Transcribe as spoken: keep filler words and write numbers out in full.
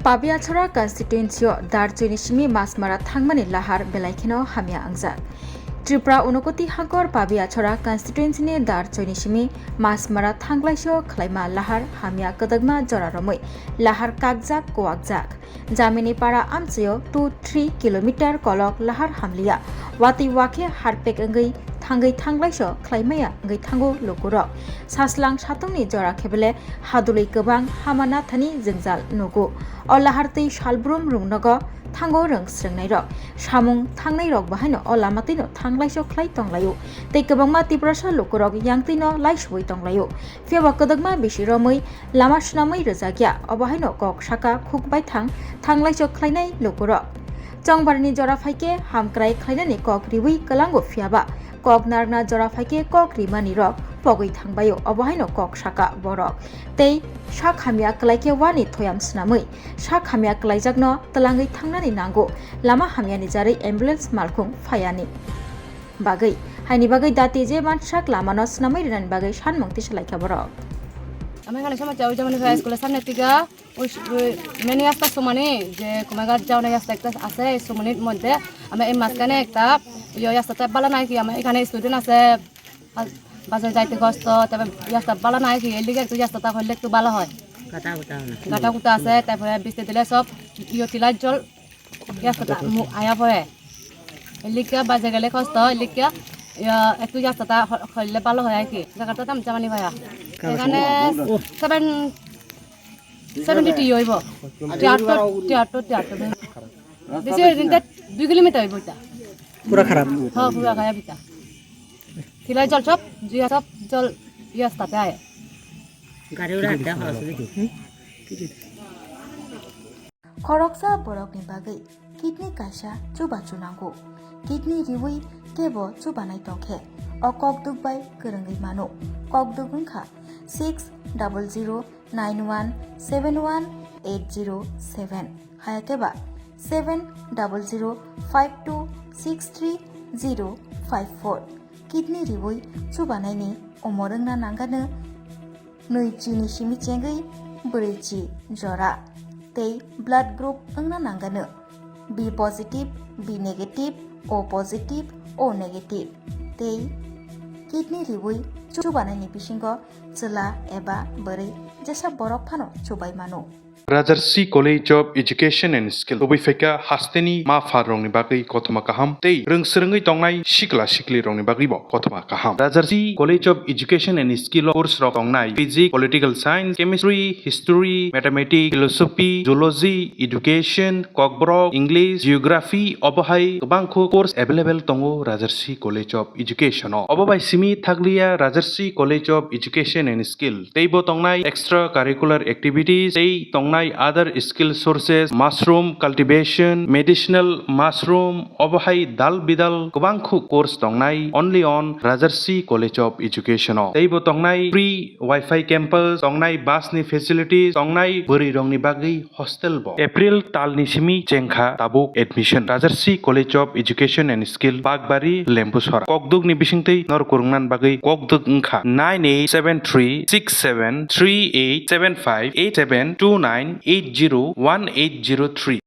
Pabiachara constituency-o Darchoi ni simi Masmara thangmani lahar belai kheno hamya wngjak. Tripura Unokoti hakor Pabiachara constituency ni Darchoi ni simi Masmara thanglaiso khlaima lahar hamya kwdwkma jora romwi lahar kakjak kuwakjak. Jamini para amchaio two three kilometer kolok lahar hamliya. Watwi wakhe harpek wngwi thangwi thanglaiso khlaimaya wngwi thango lukurok. Saslang satongni jora khebele hadulwi kwbang hama nathani jwngjal nugo. O lahar twi salbrum rungnogo thango rwng srwngnairok. Samung thangnairok bahaino o lama twino thanglaiso khlai tonglaio. Tei kwbangma Tiprasa lukurok yangtwino laisubui tonglaio. Phiya ba kwdwkma bisi romwi lama swnamwi rwjakya, obo haino kok saka khuk baithang thanglaiso khlainai lukurok. Chongbarni jora phaikhe hamkrai khlainani kok riwi kwlango, phiya ba kok narwkna jora phaikhe kok rimani rok pogwi thangbaio, obo haino kok saka borok. Tei sak hamya kwlaikhe wani thoyam swnamwi sak hamya kwlaijakno twlangwi thangnani nango, lama hamyani jarwi ambulance malkhung phaiani bagwi, haini bagwi dati je mansak lamano swnamwi rwnani bagwi sanmung tisa laikha borok. আমি এখানে সময় যাওয়া যাবে না, স্কুলের সামনে থেকে ওই স-, ওই মেন রাস্তা সমানে যে কুমারঘাট যাওয়ার রাস্তা একটা আছে, এই সমানের মধ্যে আমি এই মাঝখানে একটা ইয়ে রাস্তাটা ভালো নাই কি, আমার এখানে স্টুডেন্ট আছে, বাস-, বাসে যাইতে কষ্ট, তবে রাস্তা ভালো নাই কি, এর লিগে একটু রাস্তাটা হইলে একটু ভালো হয়। গাটা গুটা আছে, তারপরে বৃষ্টি দিলে সব ইয়ে টিলার জল রাস্তাটা মু-, আয়া পড়ে। এলিকা বাজে গেলে কষ্ট, এলিকা, ইয়া, একটু রাস্তাটা হ-, হইলে ভালো হয় আর কি। জায়গাটা দাম জামানি ভাইয়া। এখানে সেভেন, সেভেন্টি টি হইব। টিয়াত্তর, টিয়াত্তর, টিয়াত্তর। বেশি হইলে দুই কিলোমিটার হইব এটা। পুরা খারাপ। হ্যাঁ, পুরা খারাপ এটা। টিলার জল সব, জুয়া সব জল রাস্তাতে আয়। গাড়ি উড়া আড্ডা হয়। Khoroksa borokni bagwi kidney kaisa chubachu nango. Kidney riwi kebo chubanai tongkhe o kokduk bai kwrwngwi mano. Kokduk wngkha six double zero nine one seven one eight zero seven, hayakhe ba seven double zero five two six three zero five four. Kidney riwi chubanaini umor wngna nangano nui chini simi chengwi brwi chi jora tei blood group wngna nangano B positive, B negative, O positive, O negative tei kidney riwi chubanaini bisingo chwla eba bwrwi jesa borok phano chubai mano. Rajarsi College of Education and Skill. Tubui phaikha hasteni ma pha rokni bagwi kothoma kaham tei rwng swrwngwi tongnai sikla sikli rokni bagwibo kothoma kaham. Rajarsi College of Education and Skill o course rok tongnai Physics, Political Science, Chemistry, History, Mathematics, Philosophy, Zoology, Education, Kokborok, English, Geography, obo hai kwbangkho course available tongo Rajarsi College of Education o. Obo bai simi thakliya Rajarsi College of Education and Skill. Teibo tongnai extra curricular activities, tei tongnai other skill sources, mushroom cultivation, medicinal mushroom, obo hai dal bidal kwbangkho course tongnai only on Rajarsi College of Education o. Teibo tongnai free Wi-Fi campus, tongnai bus ni facilities, tongnai bwrwi rokni bagwi hostel bo. April talni simi chengkha tabuk admission. Rajarsi College of Education and Skill, Bakbari, Lembusora. Kokduk ni bisingtwi norok kwrwngna bagwi kokduk wngkha nine eight seven three six seven three eight seven five eight seven two nine eight zero one eight zero three.